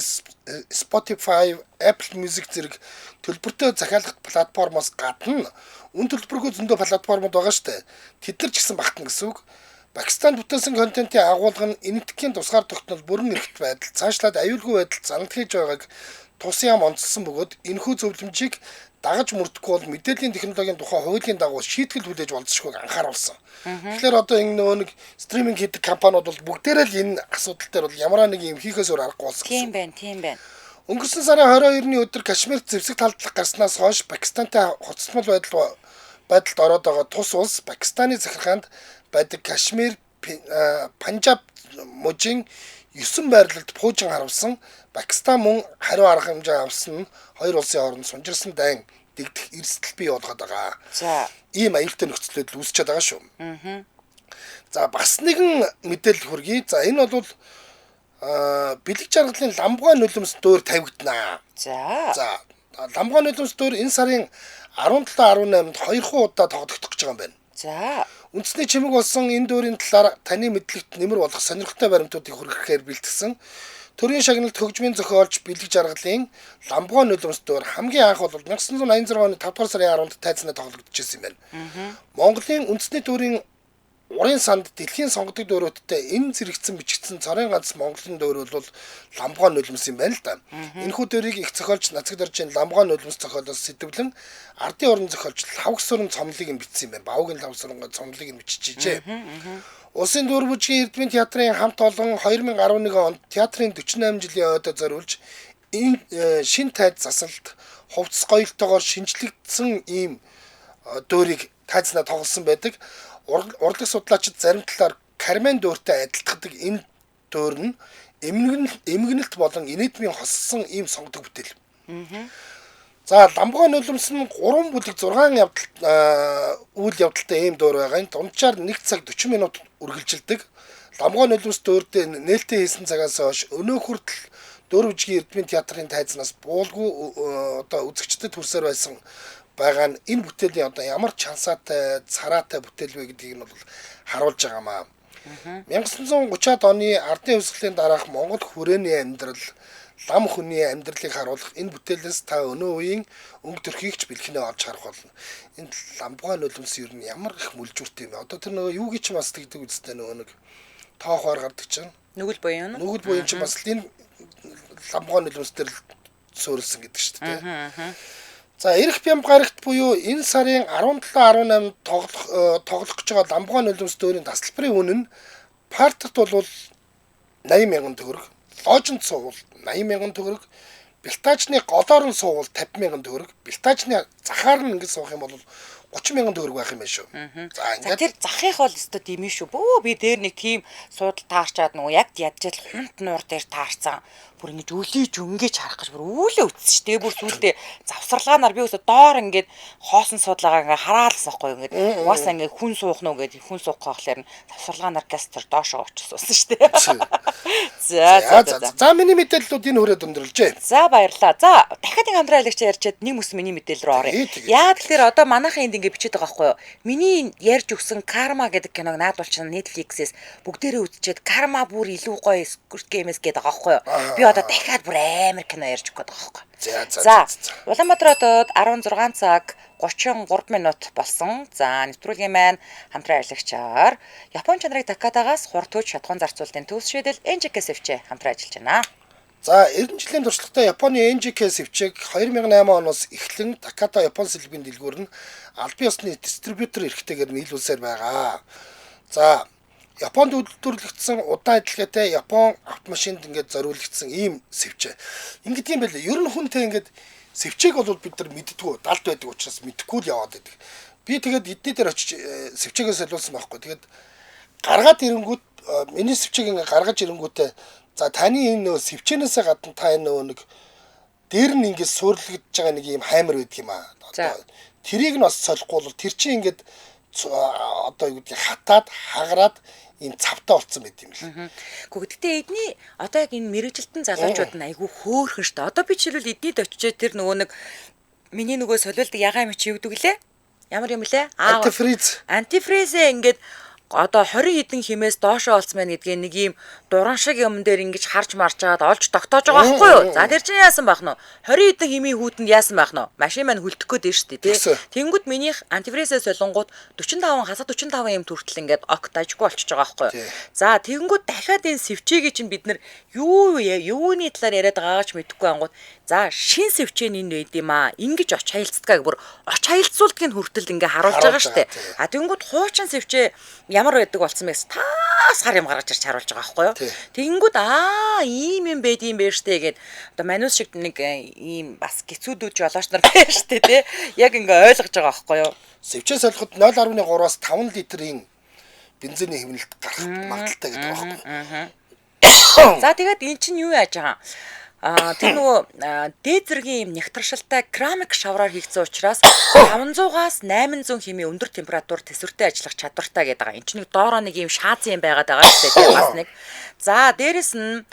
Spotify, Apple Music зэрэг төлбөртэй захиалгах платформоос гадна үн төлбөргүй зөндөө платформуд байгаа шүү дээ. Тэд нар ч гэсэн багтана гэсэн үг. Пакистанд бүтээсэн контентын агуулга нь Энэтхэгийн тусгаар тогтнол бүрэн эрхт байдал, цаашлаад аюулгүй байдал заналт хийж байгааг тус яам онцлсон бөгөөд энэхүү зөвлөмжийг дагаж мөрдөхгүй бол мэдээллийн технологийн тухай хуулийн дагуу шийтгэл хүлээж болзошгүйг анхааруулсан. Тэгэхээр одоо энэ нөгөө нэг стриминг хийдэг компаниуд бол бүгдээрээ л энэ асуудал дээр бол ямар нэг юм хийхээс өөр аргагүй болсон. Тийм байна, тийм байна. Өнгөрсөн сарын 22-ны өдөр Кашмирт зэвсэг талдлах гарснаас хойш Пакистантай хоцрогдмол байдалд ороод байгаа тус улс Пакистаны захиргаанд байдаг Кашмир, Панжаб мужийн 9 байрлалд пуужин харавсан. Пакистан мөн хариу арга хэмжээ авсан нь хоёр улсын хооронд сунжирсан дайн дэгдэх эрсдэл бий болгоод байгаа. За. Ийм аюултай нөхцөл байдал үүсчихэд байгаа шүү. За, бас нэгэн мэдээлэл хүргэе. За, энэ бол бэлэг жаргалын ламбгай нулимс дөөр тавигдана. За. За, ламбгай нулимс дөөр энэ сарын 17 18-нд 2 удаа тоглогдох гэж байгаа юм байна. За. Үндэсний чимэг болсон энэ дүүрийн талаар таны мэдлэгт нэмэр болох сонирхолтой баримтуудыг хүргэхээр бэлтгэсэн. Төрийн шагналт хөгжмийн зохиолч Бэлэг Жаргалын Ламбгой нулимс дүүр хамгийн анх бол 1986 оны 5 дугаар сарын 10-нд тайзнаа тоглогдчихсэн юм байна. Монголын үндэсний дүүрийн урын санд дэлхийн сонгодог дүүрүүдтэй энэ зэрэгцэн бичигдсэн цорын ганц Монголын дүүр бол Ламбгой нулимс юм байна л да. Энэхүү дүүрийг их зохиолч Нацаг Доржийн Ламбгой нулимс зохиолоос сэтвлэн ардын орон зохиолч Лавгсуран цомлыг нь бичсэн юм байна. Бавгийн Лавгсурангаа цомлыг нь биччихжээ. Улсын дүр бүжгийн Эрдмийн театрын хамт олон 2011 онд театрын 48 жилийн ойдоо зориулж энэ шин тайз засалт хувцас гоёлтойгоор шинжлэгдсэн ийм дүүрийг тайзнаа тоглосон байдаг. Урлаг судлаачид зарим талаар Кармен дүүртэй адилтгадаг энэ дүүр нь эмгэнэлт болон инээдмийн хоссон ийм сонгодог бүтээл. За Ламгой нулимс нь 3 бүлэг 6 явдал үйл явдалтай ийм дуур байгаа. Энэ дунджаар 1 цаг 40 минут үргэлжилдэг. Ламгой нулимс дүүрдээ нээлттэй хийсэн цагаас хойш өнөө хүртэл Дөрвжгийн Эрдмийн театрын тайзнаас буулгүй одоо үзэгчдэд хүрсээр байсан байгаа нь энэ бүтээлийн одоо ямар чансаатай, цараатай бүтээл вэ гэдгийг нь бол харуулж байгаамаа. 1930-ад оны ардын хувьсгалын дараах Монгол хүрээний амьдрал, лам хүний амьдралыг харуулах энэ бүтээлээс та өнөө үеийн өнгө төрхийг ч бэлхнээ олж харах болно. Энэ Ламгой нулимс ер нь ямар их мүлжүүртэй юм бэ? Одоо тэр нөгөө юуг ч бас тэгдэг үстэй нөгөө нэг тоохоор гардаг чинь. Нүгэл буян. Нүгэл буян чинь бас энэ Ламгой нулимс дээр суурилсан гэдэг шүү дээ. За ирэх бямб гарагт буюу энэ сарын 17 18 тоглох гэж байгаа Ламгой нулимс дүүрийн тасалбарын үнэ нь партерт бол 80 мянган төгрөг, ложинд суувал 80 мянган төгрөг, бэлтаажны голоор нь суувал 50 мянган төгрөг, бэлтаажны захаар нь ингэж суух юм бол 30 мянган төгрөг байх юм байна шүү. За ингээд тэр захих бол өстө тийм шүү. Бөө би дээр нэг тийм суудал таарчаад нөгөө яг ядчил хунт нуур дээр таарсан. Бүр ингэж өлийж өнгөж харах гэж бүр үүлээ үтсэн шүү. Тэгээ бүр сүултээ завсарлагаанаар би өстө доор ингээд хоосон суудлаагаа ингээд хараалсан байхгүй ингээд угаасаа ингээд хүн суух нуу гэдэг хүн суух гэхлээр нь завсарлагаанаар газ тэр доошоо очиж суусан шүү дээ. За за. За миний мэдээллүүд энэ хүрээд өндөрлжээ. За баярлалаа. За дахиад нэг хамтран аялагч ярьчаад нэг мөс миний мэдээлэл рүү оръё. Яагаад тэгэхээр одоо манайхын энд ингэ бичээд байгаа байхгүй юу? Миний ярьж өгсөн Карма гэдэг киног наадвал чинь Netflix-ээс бүгдээрээ үзчихэд Карма бүр илүү гоё Squid Game-с гэдэг байгаа байхгүй юу? Би одоо дахиад бүр амар кино ярьж өгөх гээд байгаа байхгүй юу? За. Улаанбаатар хотод 16 цаг 33 минут болсон. За нэвтрүүлгийн маань хамтран ажиллагчаар Япон чанарыг Такатагаас хурд хүч шатхуун зарцуулалтын төвс шийдэл NGK сэвчээ хамтран ажиллаж байна. За 90 жилийн туршлагатай Японы NGK сэвчээг 2008 оноос эхлэн Таката Япон сэлбэгийн дэлгүүр нь албан ёсны дистрибьютор эрхтэйгээр нийлүүлсээр байгаа. За Японд үйлдвэрлэгдсэн удаан адилгаатай Япон автомашинд ингээд зориулагдсан ийм сэвчээ. Ингээд юм байл. Ер нь хүнтэй ингээд сэвчээг бол бид нар мэддэггүй, далд байдаг учраас мэдэхгүй л яваад байдаг. Би тэгээд эдний дээр очиж сэвчээгээ солиулсан байхгүй. Тэгээд гаргаад ирэнгүүт миний сэвчээг ингээд гаргаж ирэнгүүтээ за таны энэ нөө сэвчэнээсээ гадна та энэ нөө нэг дээр нь ингээд суурлагдж байгаа нэг ийм хаймар байдаг юм аа. Одоо тэрийг нь бас солихгүй бол тэр чинь ингээд одоо юу гэдгийг хатаад хагараад ийм цавтаа болцсон байт юм л. Гэхдээ эдний одоо яг энэ мэрэгжилтэн залуучууд нь айгүй хөөрхөн шүү дээ. Одоо би жишээлбэл эднийд очижээ тэр нөгөө нэг миний нөгөө солиулдаг ягаан юм чи юу гэдэг лээ? Ямар юм лээ? Антифриз. Антифризээ ингээд одоо 20 хэдэн химээс доошоо олцсон байна гэдгээ нэг ийм дуран шиг юм дээр ингэж харж марж агаад олж тогтоож байгаа байхгүй юу? За тэр чинь яасан байх нь 20 хэдэн химийн хүүтэнд яасан байх нь? Машин маань хөлдөх гээд байна шүү дээ, тий. Тэнгүүд минийх антифризээ солонгууд 45 хасаа 45 юм төртөл ингээд ок дажгүй болчихж байгаа байхгүй юу? За тэнгүүд дахиад энэ сэвчээгээ чинь бид нар юуны талаар яриад байгаагаа ч мэдэхгүй ангууд за шин сэвчээ нь энэ байд юм аа. Ингэж оч хаялцдгаа бүр оч хаялцуулдгийг хүртэл ингээ харуулж байгаа шүү дээ. А тэнгүүд хуучин сэвчээ ямар байдаг болсон бэ гэсэн таас хар юм гаргаж ирж харуулж байгаа байхгүй юу? Тэнгүүд аа ийм юм байд юм бэ штэ гэд одоо манус шиг нэг ийм бас гизүүдүүд жолооч нар байна штэ тий. Яг ингээ ойлгож байгаа байхгүй юу? Сэвчээ солиход 0.3-аас 5 литрийн бензиний хэмнэлт гарах магадaltaй гэдэг байгаа байхгүй юу? За тэгээд эн чинь юу яаж байгаа? Тэр нөгөө дээд зэргийн юм нягтрашилтай керамик шавраар хийгдсэн учраас 500-аас 800 хэмийн өндөр температур төсвөртэй ажиллах чадвартай гэдэг байгаа. Энд чинь нэг доороо нэг юм шаазын юм байгаад байгаа шүү дээ. Бас нэг. За дээрэс нь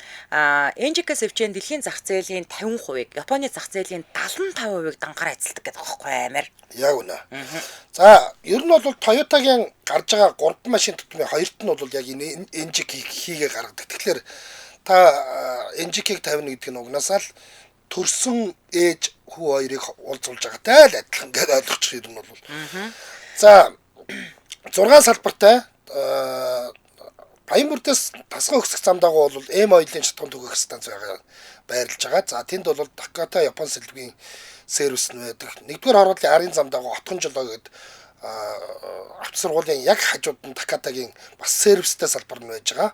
NGK сэвчээн дэлхийн зах зээлийн 50%-ыг, Японы зах зээлийн 75%-ыг дангаар эзэлдэг гэдэг байгаа байхгүй амар. Яг үнэ. За ер нь бол Toyota-гийн гарч байгаа 3 машин тутмын 2-т нь бол яг энэ NGK хийгээ гаргадаг. Тэгэхээр та NGK-г тавина гэдэг нь угнаасаа л төрсөн ээж хүү хоёрыг уулзуулж байгаатай л адилхан гэдээ ойлгочих юм бол. За 6 салбартай Баян бүрдээс тасган өксөх зам дагуу бол М ойлын шатган түгээх станц байгаа байрлаж байгаа. За тэнд бол Таката Япон сэлбэгийн сервис нь байдаг. Нэгдүгээр хорооллын арын зам дагуу Отгон жолоо гэдэг автосургуулийн яг хажууд нь Такатагийн бас сервистэй салбар нь байж байгаа.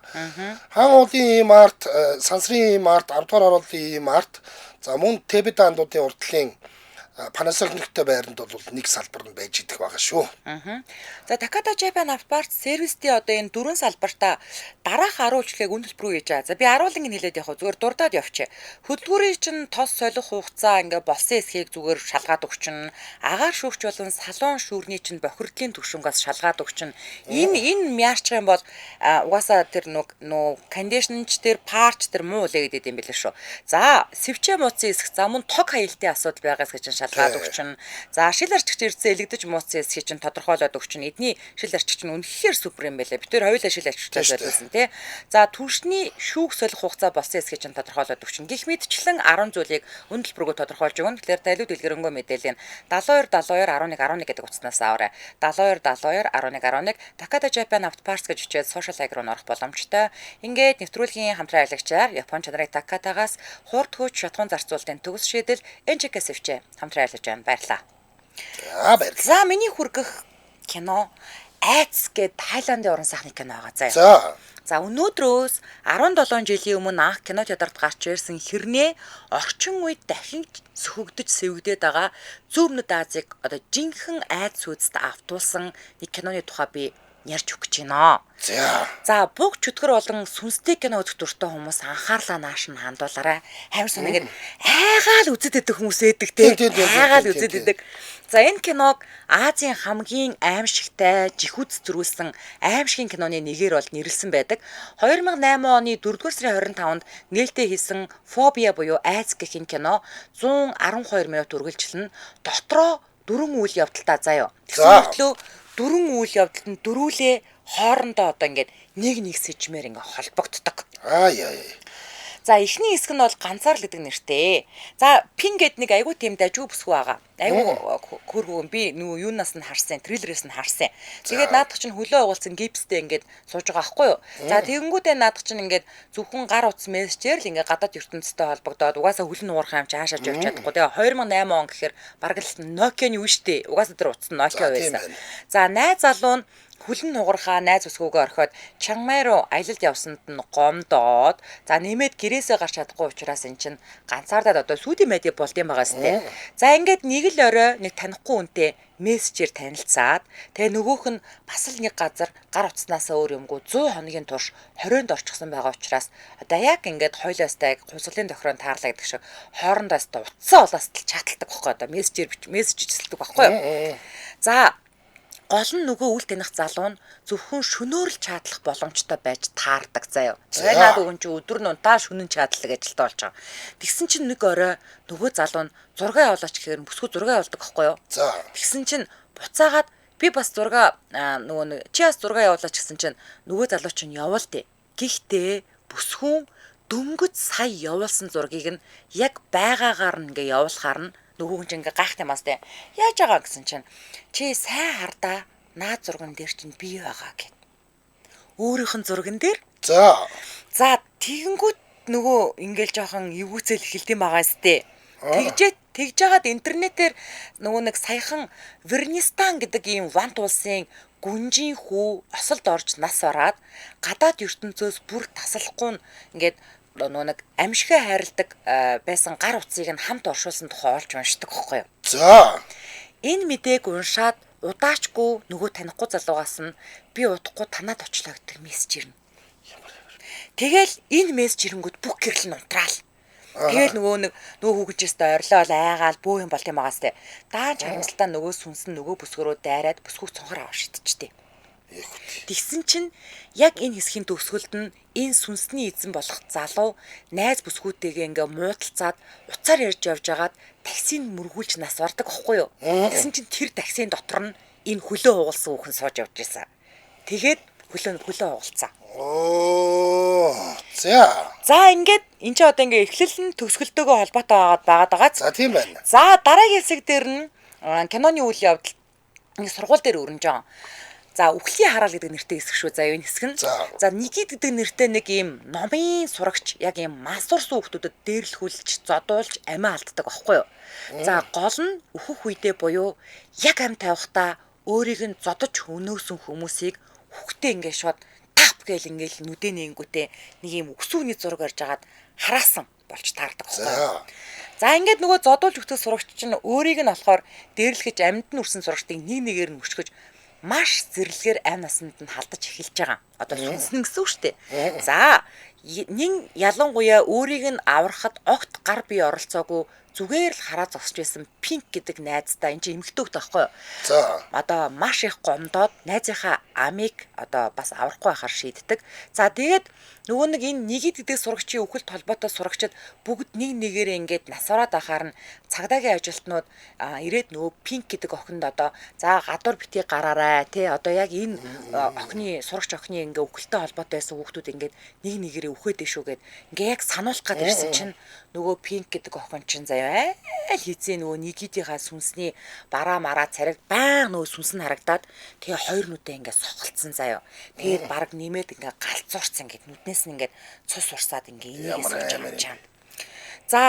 Хаан уулын ийм арт, сансрын ийм арт, 10 дугаар хорооллын ийм арт, за мөн Тэбэда андуудын урдлын Panasonic-тэй байранд бол нэг салбар нь байж идэх байгаа шүү. За Takata Japan Auto Parts сервистэй одоо энэ дөрвөн салбартаа дараах 10 үйлчлэгийг үн төлбөрөөр хийж байгаа. За би 10-ыг нь хэлээд явах. Зүгээр дурдаад явчих. Хөдөлгүүрийн чинь тос солих хугацаа ингээ болсон эсхийг зүгээр шалгаад өгчин. Агаар шүүгч болон салон шүүрний чинь бохирдлын түвшингээс шалгаад өгчин. Энэ мяарчих юм бол угаасаа тэр нүү кондишнч тэр парч тэр муу үлээгээд идэм билээ шүү. За сэвчээ мууцсан эсэх за мөн тог хаялтын асуудал байгаас гэж шалгаад өгчин. За шил арчигч ирсэн элэгдэж мууцсан эсхийг чинь тодорхойлоод өгчин. Эдний шил арчигч нь үнэхээр супер юм байлаа. Бид тэр хоёулаа шил арчигчтай солиулсан тий. За түлшний шүүх солих хугацаа болсон эсхийг чинь тодорхойлоод өгчин. Гэх мэтчлэн 10 зүйлийг үн төлбөргөө тодорхойлж өгнө. Тэгэхээр та илүү дэлгэрэнгүй мэдээлэл нь 72 72 11 11 гэдэг утаснаас аваарай. 72 72 11 11 Takata Japan Auto Parts гэж бичээд social link руу орох боломжтой. Ингээд нэвтрүүлгийн хамтран ажиллагчаар Япон чанарын Takata-гаас хурд хүч шатхуун зарцуулалтын төгс шийдэл NGK сэвчээ хамтран ажиллаж байна. Баярлалаа. За баярлалаа. За миний хүргэх кино Айц гээд Тайландын уран сайхны кино байгаа заяа. За. За өнөөдрөөс 17 жилийн өмнө анх кино театрт гарч ирсэн хэрнээ орчин үед дахин сөхөгдөж сэвгдээд байгаа зүүн өмнөд Азийг одоо жинхэнэ айц сүйцэд автуулсан нэг киноны тухай би ярьж өгч байна. За. За буг чөтгөр болон сүнстэй кино үзэх дуртай хүмүүс анхаарлаа нааш нь хандуулаарай. Амар сон ингээд айгаал үзэд идэх хүмүүс эдэг те. Айгаал үзэд идэг. За энэ киног Азийн хамгийн аимшигтай, жихүүц зөрүүлсэн аимшигын киноны нэгээр бол нэрлсэн байдаг. 2008 оны 4-р сарын 25-нд нээлттэй хийсэн Фобиа буюу айц гэх энэ кино 112 минут үргэлжилнэ. Дотроо дөрвөн үйл явдалтай заяа. Тэгсэн мөртлөө дөрвөн үйл явдалд нь дөрүүлээ хоорондоо одоо ингээд нэг нэг сэжмээр ингээд холбогддог. Аа яа. За эхний хэсэг нь бол ганцаарл гэдэг нэртэй. За Пин гэд нэг айгуу тийм дажгүй бүсгүй байгаа. Айгуу хөргөөн би нөгөө юунаас нь харсан, трейлерээс нь харсан. Тэгээд наадах чинь хөлөө угуулсан гипстэй ингээд сууж байгаа байхгүй юу? За тэгэнгүүтээ наадах чинь ингээд зөвхөн гар утас мессежээр л ингээд гадаад ертөнцтэй холбогдоод угаасаа хөлн уурах юм чи хаашаач явж чадахгүй. Тэгээ 2008 он гэхээр бараг л Nokia-ны үе штэ. Угаасаа тэр утас нь Nokia байсан. За найз залуу нь хөлн нугархаа найз өсгөөгөө орхиод Чангмай руу аялалд явсанд нь гомдоод за нэмээд гэрээсээ гарч чадахгүй учраас эн чинь ганцаардаад одоо сүүдийн медиа болд юм байгаас тээ. За ингээд нэг л орой нэг танихгүй үнтэй мессежээр танилцаад тэгээ нөгөөх нь бас л нэг газар гар утаснаасаа өөр юмгүй 100 хоногийн турш 20-нд орчихсон байгаа учраас одоо яг ингээд хойлоостай хувьсгалын тохироонд таарлаа гэдэг шиг хоорондоо өстө утсаа олоос л чаталдаг байхгүй одоо мессежээр мессеж ижсэлдэг байхгүй юу. За гол нь нөгөө үл таних залуу нь зөвхөн шөнөөр л чаадлах боломжтой байж таардаг заяа. Тэгээ наад өгөн чи өдөр нь унтаа шөнөн чаадлаг ажилтаа болж байгаа. Тэгсэн чинь нэг орой нөгөө залуу нь зураг явуулаач гэхээр бүсгүй зураг явуулдаг байхгүй юу? За. Тэгсэн чинь буцаагаад би бас зураг нөгөө нэг чи бас зураг явуулаач гэсэн чинь нөгөө залуу чинь явуул тээ. Гэхдээ бүсгүүн дөнгөж сая явуулсан зургийг нь яг байгаагаар нь ингээ явуулахаар нь нөгөө хүн чинь ингээ гайхах юм бас тэ. Яаж байгаа гэсэн чинь чи сайн хардаа наад зурган дээр чинь би байгаа гэд. Өөрийнх нь зурган дээр. За. За тэгэнгүүт нөгөө ингээл жоохон эвгүүцэл эхэлдэм байгаа сте. Тэгж жагаад интернетээр нөгөө нэг саяхан Вернистан гэдэг ийм вант улсын гүнжийн хүү осолд орж нас бараад гадаад ертөнцөөс бүр тасалахгүй ингээд нөгөө нэг амьшгаа хайрладаг байсан гар утсыг нь хамт оршуулсан тухай олж уншдаг байхгүй юу? За. Энэ мэдээг уншаад удаачгүй нөгөө танихгүй залуугаас нь би удахгүй танад очлоо гэдэг мессеж ирнэ. Тэгэл энэ мессеж ирэнгүүт бүх гэрэл нь унтраал. Тэгэл нөгөө нэг нөгөө хүүхэлчээсээ ойрлоол айгаал бөө юм болт юм байгаас те. Даанч харамсалтай нөгөө сүнс нь нөгөө бүсгөрөө дайраад бүсгүйг цонхор аваа шидчихтэй. Тэгсэн чинь яг энэ хэсгийн төгсгөлд нь энэ сүнсний эзэн болох залуу найз бүсгүүтэйгээ ингээ муудалцаад уцаар ярьж явж байгаад таксиг мөргүүлж нас бардаг байхгүй юу? Тэгсэн чинь тэр таксийн дотор нь энэ хөлөө хугалсан хүүхэн сууж явж байсан. Тэгээд хөлөө хугалцсан. Оо. За. За ингээд эн чинь одоо ингээ эхлэл нь төгсгөлтөөгөө холбоотой байгаад байгаа. За тийм байна. За дараагийн хэсэг дээр нь киноны үйл явдал нэг сургууль дээр өрнөж байгаа. За үхлийн хараал гэдэг нэртэй хэсэг шүү заяа энэ хэсэг нь. За Никит гэдэг нэртэй нэг ийм номын сурагч яг ийм мансуурсан хүүхдүүдэд дээрлэхүүлж, зодуулж амиа алддаг аахгүй юу? За гол нь өөхөх үедээ буюу яг ам тавихтаа өөрийг нь зодож хөнөөсөн хүмүүсийг хүүхдээ ингээд шууд тап гээл ингээд нүдэ нээнгүүтээ нэг ийм өсүүний зураг орж агаад хараасан. болж таардаг байхгүй юу? За ингээд нөгөө зодуулж өгтөх сурагч чинь өөрийг нь болохоор дээрлэхэж амьд нь үрсэн сурагчдыг нэг нэгээр нь мөшгөж маш зэрлэгээр амь насанд нь халдаж эхэлж байгаа. Одоо сүнснэн гэсэн үг шүү дээ. За нин ялангуяа өөрийг нь аврахад огт гар бие оролцоогүй зүгээр л хараа зогсож байсан Пинк гэдэг найздаа энэ чинь эмэгтэй хөлт байхгүй юу? За. Одоо маш их гомдоод найзынхаа амийг одоо бас аврахгүй байхаар шийддэг. За тэгээд нөгөө нэг энэ нэгид гэдэг сурагчийн үхэлт холбоотой сурагчид бүгд нэг нэгээрээ ингээд нас ороод ахаар нь цагдаагийн ажилтнууд ирээд нөгөө Пинк гэдэг охинд одоо за гадуур битгий гараарай тий одоо яг энэ охины сурагч охины ингээ үхэлтэй холбоотой байсан хүүхдүүд ингээд нэг нэгээрээ үхээд дээ шүү гэд ингээ яг сануулах гад ирсэн чинь нөгөө Пинк гэдэг охин чинь заяа айл хизээ нөгөө нэгидийнхаа сүнсний бараа мараа цариг байн нөгөө сүнс нь харагдаад тэгээ хоёр нүдээ ингээ сохолцсон заяа. Тэгээд баг нэмээд ингээ галзуурсан ингээд нүднээс нь ингээд цус урсаад ингээ энийгээ сууж байгаа юм чам. За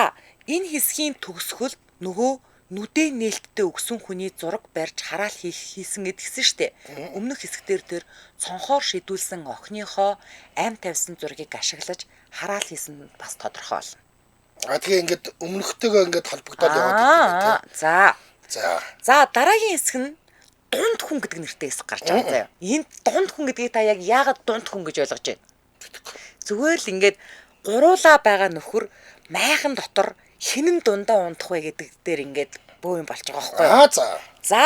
энэ хэсгийн төгсгөл нөгөө нүдээ нээлттэй өгсөн хүний зураг барьж хараал хийсэн гэдгсэн штэ. Өмнөх хэсэг дээр тэр цонхоор шидүүлсэн охиныхоо ам тавьсан зургийг ашиглаж хараал хийсэн бас тодорхой болно. А тэгээ ингээд өмнөхтэйгөө ингээд холбогдоод яваад идэв тий. За. За. За дараагийн хэсэг нь дунд хүн гэдэг нэртэй хэсэг гарч байгаа заяа. Энэ дунд хүн гэдгийг та яг яагаад дунд хүн гэж ойлгож байна? Зүгээр л ингээд гуруулаа байгаа нөхөр майхан дотор хинэн дундаа унтах вэ гэдэг дээр ингээд бөө юм болж байгаа байхгүй юу? Аа за. За.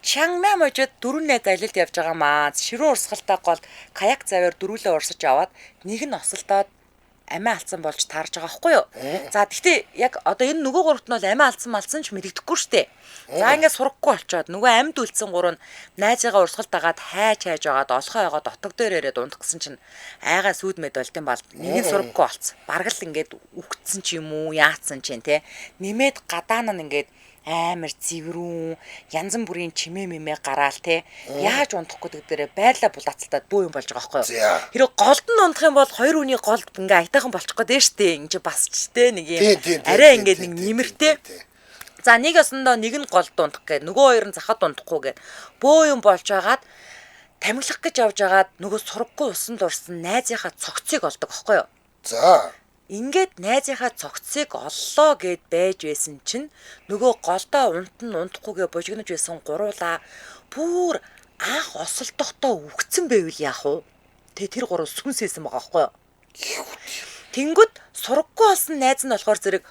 Чангмай мужид дөрвөн найз аялалд явж байгаа маа. Ширүүн урсгалтай гол каяк заваар дөрвөлөө урсаж аваад нэг нь осолдоод амиа алдсан болж таарж байгаа байхгүй юу? За тэгтээ яг одоо энэ нөгөө гуравт нь бол амиа алдсан малсан ч мэддэхгүй штэ. За ингээд сураггүй болчоод нөгөө амьд үлдсэн гурав нь найзыгаа урсгал дагаад хайж хайж байгаад олохоо байгаад отог дээр ирээд унтах гэсэн чинь айгаа сүйд мэд болтын бол нэг нь сураггүй болцсон. Бараг л ингээд үхтсэн ч юм уу яатсан чинь те. Нэмээд гадаа нь ингээд амар зэврүүн янз бүрийн чимээ мэмээ гараал те яаж унтахгүй гэдэг дээрээ байрлаа булаацалтаад бөө юм болж байгаа байхгүй юу. Хэрэг голд нь унтах юм бол хоёр хүний голд ингээ аятайхан болчих гээд дээ штэ. Ингээ чи бас ч те нэг юм арай ингээ нэг нэмэртэй. За нэг осондоо нэг нь голд унтах гээд нөгөө хоёр нь захад унтахгүй гээд бөө юм болж байгаад тамхилах гэж явж байгаад нөгөө сургаггүй усан дурсан найзынхаа цогцыг олдог байхгүй юу. За. Ингээд найзынхаа цогцыг оллоо гэд байж байсан чинь нөгөө голдоо унтан унтахгүйгээ божигнож байсан гуруулаа бүр анх осолдохдоо үхсэн байвал яах вэ? Тэ тэр гурав сүнс хийсэн байгаа байхгүй юу? Тэнгүүд сургаггүй болсон найз нь болохоор зэрэг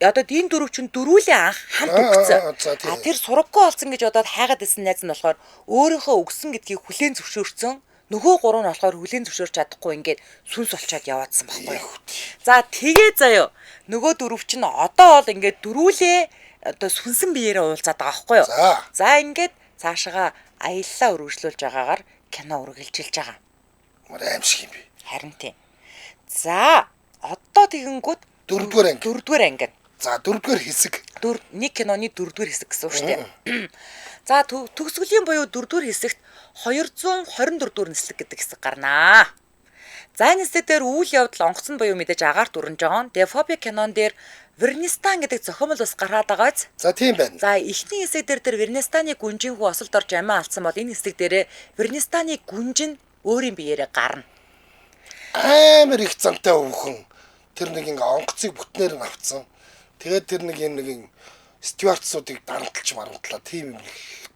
одоо энэ дөрөв чинь дөрүүлээ анх хамт үгцэн. А тэр сургаггүй болсон гэж бодоод хайгаад исэн найз нь болохоор өөрийнхөө үгсэн гэдгийг хүлээн зөвшөөрсөн. Нөгөө гурав нь болохоор хүлээн зөвшөөрч чадахгүй ингээд сүнс олчоод яваадсан байхгүй юу. За тэгээ заяо. Нөгөө дөрөв чинь одоо бол ингээд дөрүүлээ одоо сүнсэн биеэрээ уулзаад байгаа байхгүй юу. За ингээд цаашаага аяллаа өргөжлүүлж байгаагаар кино үргэлжилж байгаа. Мөр аимшиг юм би. Харин тийм. За одоо тэгэнгүүт дөрөвдүгээр анги. Дөрөвдүгээр анги. За дөрөвдүгээр хэсэг. Нэг киноны дөрөвдүгээр хэсэг гэсэн үг шүү дээ. За төгсгөлийн буюу дөрөвдүгээр хэсэгт 224 дугаар нислэг гэдэг хэсэг гарнаа. За энэ хэсэг дээр үйл явдал онгоцон буюу мэдээж агаарт өрнж байгаа. Тэгээ фоби кинон дээр Вернистан гэдэг зохиомол бас гараад байгаа биз? За тийм байна. За эхний хэсэг дээр тэр Вернистаны гүнжийн хүү осолд орж амиа алдсан бол энэ хэсэг дээрээ Вернистаны гүнж нь өөрийн биеэрээ гарна. Амар их зантай өвхөн тэр нэг ингээ онгоцыг бүтнээр нь авцсан. Тэгээд тэр нэг юм нэг стюартсуудыг дарамтлж марамтлаа тийм юм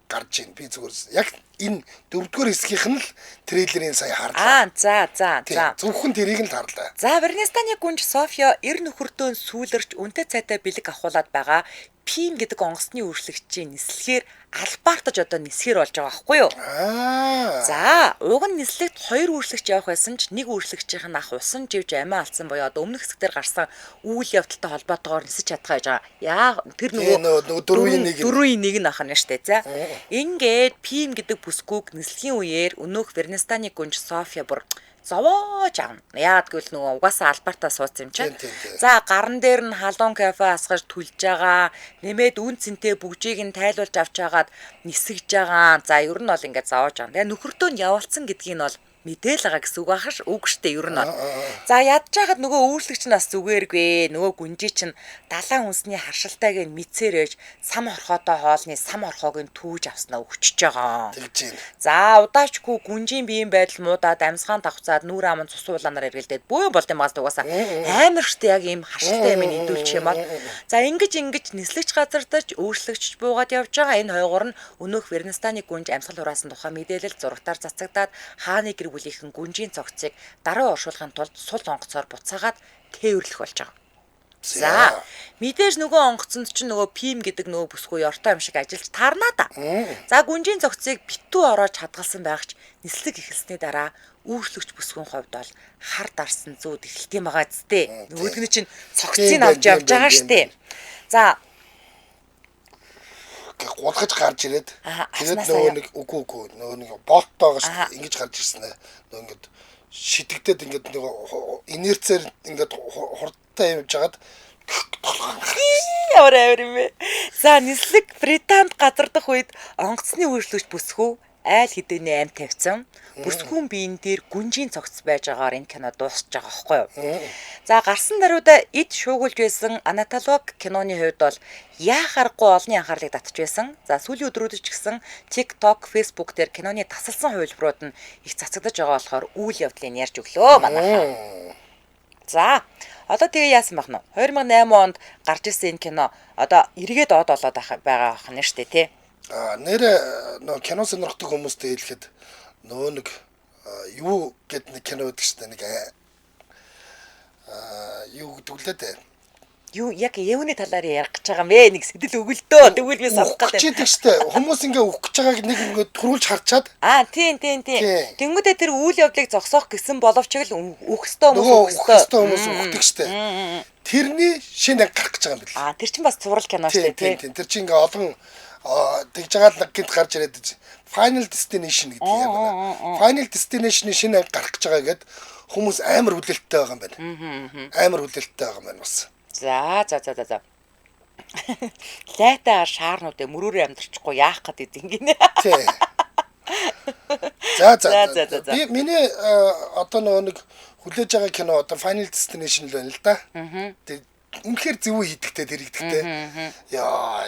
гарч ийн. Би зүгээр яг энэ дөрөвдүгээр хэсгийнх нь л трейлерын сая харлаа. Аа за за за. Зөвхөн тэрийг нь л харлаа. За Вернистаны гүнж Софио эр нөхөртөө сүүлэрч үнэтэй цайтай бэлэг авахуулаад байгаа Пим гэдэг онгоцны үйлчлэгчийн нислэгээр албаартаж одоо нисгээр болж байгаа байхгүй юу? За, уг нь нислэгт хоёр үйлчлэгч явах байсан ч нэг үйлчлэгчийнх нь ах усан живж амиа алдсан буюу одоо өмнөх хэсэг дээр гарсан үйл явдалтай холбоотойгоор нисэж чадхаа гэж байгаа. Яа, тэр нөгөө дөрвийн нэг нь дөрвийн нэг нь ах нь штэ. За. Ингээд Пим гэдэг бүсгүйг нислэгийн үеэр өнөөх Вернистаны гүнж София бүр зовоож авна. Яагаад гэвэл нөгөө угаасаа албартаа сууцсан юм чинь. За гаран дээр нь халуун кафе асгаж түлж байгаа. Нэмээд үн цэнтэй бүгжийг нь тайлуулж авч хагаад нисгэж байгаа. За ер нь бол ингээд зовоож байгаа. Тэгээ нөхөртөө нь явуулсан гэдгийг нь бол мэдээл байгаа гэсэн үг байх ш үг штэ ер нь бол. За ядж хахад нөгөө үүрлэгч нь бас зүгээргүй. Нөгөө гүнжи чинь далайн үнсний харшилтайг нь мэдсээр ээж сам орхоотой хоолны сам орхоог нь түүж авснаа өгчөж байгаа. Тэгж юм. За удаачгүй гүнжийн биеийн байдал муудаад амьсгаан давхцаад нүүр ам нь цус ууланаар эргэлдээд бөө болд юм газ угаасаа амар штэ яг ийм харшилтай юм идүүлчих юм бол. За ингэж нислэгч газардаж өөрчлөгч буугаад явж байгаа энэ хойгоор нь өнөөх Вернстаны гүнж амьсгал хураасан тухай мэдээлэл зурагтаар цацагдаад хааны гэр бүлийнхэн гүнжийн цогцыг дараа оршуулахын тулд сул онгоцоор буцаагаад тээвэрлэх болж байгаа. За мэдээж нөгөө онгоцонд чинь нөгөө пим гэдэг нөгөө бүсгүй ёртой юм шиг ажиллаж таарна да. За гүнжийн цогцыг битүү ороож хадгалсан байх ч нислэг эхэлсний дараа үүрслэгч бүсгүйн хувьд бол хар дарсан зүүд эхэлт юм байгаа зү. Нөгөөх нь чинь цогцыг авч явж байгаа штэ. За гулгаж гарч ирээд тэгээд нөгөө нэг үгүй нөгөө нэг болттойгоо шүү ингэж гарч ирсэн ээ. Нөгөө ингээд шидэгдээд ингээд нөгөө инерцээр ингээд хурдтай явж хагаад ямар амар юм бэ. За нислэг Британд газардах үед онгоцны үйлчлэгч бүсгүй айл хэдийний амь тавьсан. Бүсгүүн биен дээр гүнжийн цогц байж байгаагаар энэ кино дуусч байгаа байхгүй юу? За гарсан даруйда эд шуугуулж байсан Анатолог киноны хувьд бол яах аргагүй олонний анхаарлыг татж байсан. За сүүлийн өдрүүдэд ч гэсэн TikTok, Facebook дээр киноны тасалсан хувилбарууд нь их цацагдаж байгаа болохоор үйл явдлыг ярьж өглөө манайхаа. За одоо тэгээ яасан байх нь 2008 онд гарч ирсэн энэ кино одоо эргээд од болоод байгаа байх нь шүү дээ тий. Нэрэ нөгөө кино сонирхдаг хүмүүстэй хэлэхэд нөгөө нэг юу гэд нэг кино байдаг шүү дээ нэг юу гэдэг лээ дээ. Юу яг юуны талаар ярих гэж байгаа юм бэ? Нэг сэтэл өгөлтөө. Тэгвэл би сонсох гэдэг. Өгч шүү дээ. Хүмүүс ингээ өгөх гэж байгааг нэг ингээ төрүүлж харчаад. Аа тийм. Тэнгүүдээ тэр үйл явдлыг зогсоох гэсэн боловч л өөх ёстой хүмүүс өөх ёстой хүмүүс өгдөг шүү дээ. Тэрний шинэ анги гарах гэж байгаа юм бэл. Аа тэр чинь бас цуврал кино шүү дээ тий. Тэр чинь ингээ олон тэгж байгаа л гинт гарч ирээд Final Destination гэдэг юм байна. Final Destination-ы шинэ анги гарах гэж байгаа гэд хүмүүс амар хүлээлттэй байгаа юм байна. Амар хүлээлттэй байгаа юм байна бас. За. Лайтаар шаарнуудыг мөрөөрөө амьдрчихгүй яах гээд идэв гинэ. Тий. За. Би миний одоо нөгөө нэг хүлээж байгаа кино одоо Final Destination л байна л да. Тэг үнэхээр зөв хийдэгтэй тэр хийдэгтэй. Яа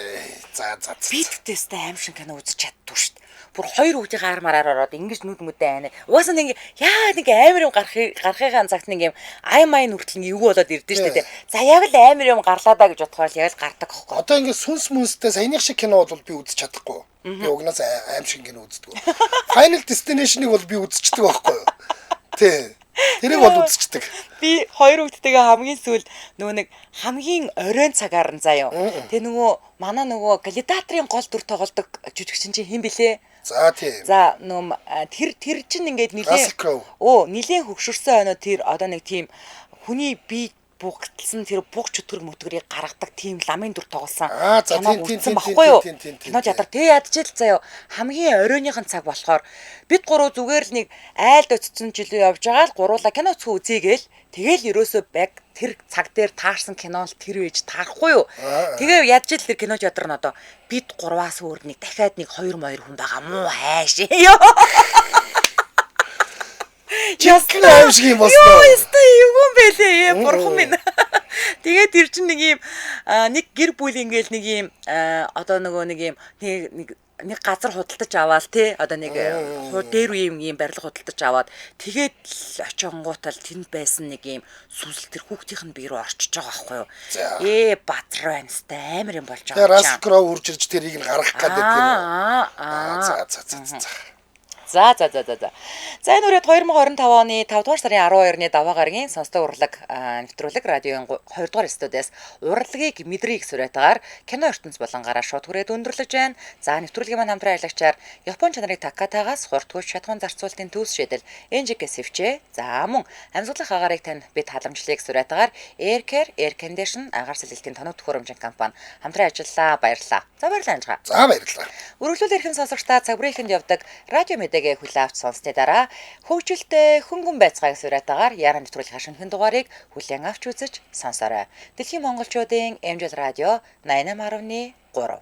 за. Би тэгтээстэй аим шиг кино үзэж чаддгүй шүү дээ. Бүр хоёр хүүхдийн гар мараар ороод ингэж нүд мүдээ айна. Угаасаа нэг яа нэг амар юм гарахыгаа цагт нэг юм ай май нүртэл нэг эвгүй болоод ирдэ шүү дээ. За яг л амар юм гарлаа да гэж бодохоор яг л гардаг хөөхгүй. Одоо ингэ сүнс мүнстэй саяных шиг кино бол би үзэж чадахгүй. Би угнаас аим шиг кино үздэг. Final Destination-ыг бол би үзчихдэг байхгүй юу? Тий. Тэрийг бол үзчихдэг. Би хоёр хүүхдтэйгээ хамгийн сүүл нөгөө нэг хамгийн оройн цагаар нь заяа. Тэгээ нөгөө манай нөгөө Галидаторын гол дүр тоглодог жүжигчин чинь хэн блэ? За тийм. За нөгөө тэр чинь ингээд нилээн нилээн хөгшөрсөн ойноо тэр одоо нэг тийм хүний бие бугталсан тэр буг чөтгөр мөтгөрийг гаргадаг тийм ламын дүр тоглосон. За тийм баггүй юу? Кино театр тэг ядчил заяа хамгийн оройныхон цаг болохоор бид гурав зүгээр л нэг айлд очсон жилүү явж байгаа л гуруула кино үзэх үзье гээл тэгэл ерөөсөө баг тэр цаг дээр таарсан кино л тэр үеж таарахгүй юу? Тэгээ ядчил тэр кино театр нь одоо бид гурваас өөр нэг дахиад нэг 2 2 хүн байгаа муу хайш. Ясна аим шиг юм болсон. Юу өстой юм бэлээ. Бурхан минь. Тэгээд тэр чинь нэг юм нэг гэр бүл ингээл нэг юм одоо нөгөө нэг юм нэг газар худалдаж аваал те одоо нэг дээр үе юм барилга худалдаж аваад тэгээд очингуутал тэнд байсан нэг юм сүнсэл тэр хүүхдийнх нь бие рүү орчиж байгаа байхгүй юу? Базар байна сте амар юм болж байгаа. Тэгээ Russell Crowe үрж ирж тэрийг нь гаргах гэдэг юм. За. За. За энэ үрээд 2025 оны 5 дугаар сарын 12-ны даваа гарагийн сонсдог урлаг нэвтрүүлэг радиогийн 2 дугаар студиэс урлагийг мэдрийг сүрэтгаар кино ертөнц болонгаараа шууд хүрээд өндөрлөж байна. За нэвтрүүлгийн маань хамтран ажиллагчаар Япон чанарыг Такатагаас хурдгүй шатхуун зарцуулалтын төвс шийдэл NGK сэвчээ. За мөн амьсгалах агаарыг тань бид халамжлалыг сүрэтгаар Air Care Air Condition агаар сэлэлтийн тоног төхөөрөмжийн компани хамтран ажиллалаа. Баярлалаа. За баярлалаа Анжгаа. За баярлалаа. Үргэлжлүүл эрхэм сонсогчдаа цаг бүрийнхэнд явдаг радио мэдээгээ хүлээн авч сонссны дараа хөгжилтэй хөнгөн байцгааг суриатаагаар яаран нэвтрүүлгийн шинэхэн дугаарыг хүлээн авч үзэж сонсоорой. Дэлхийн монголчуудын MJL радио 88.3.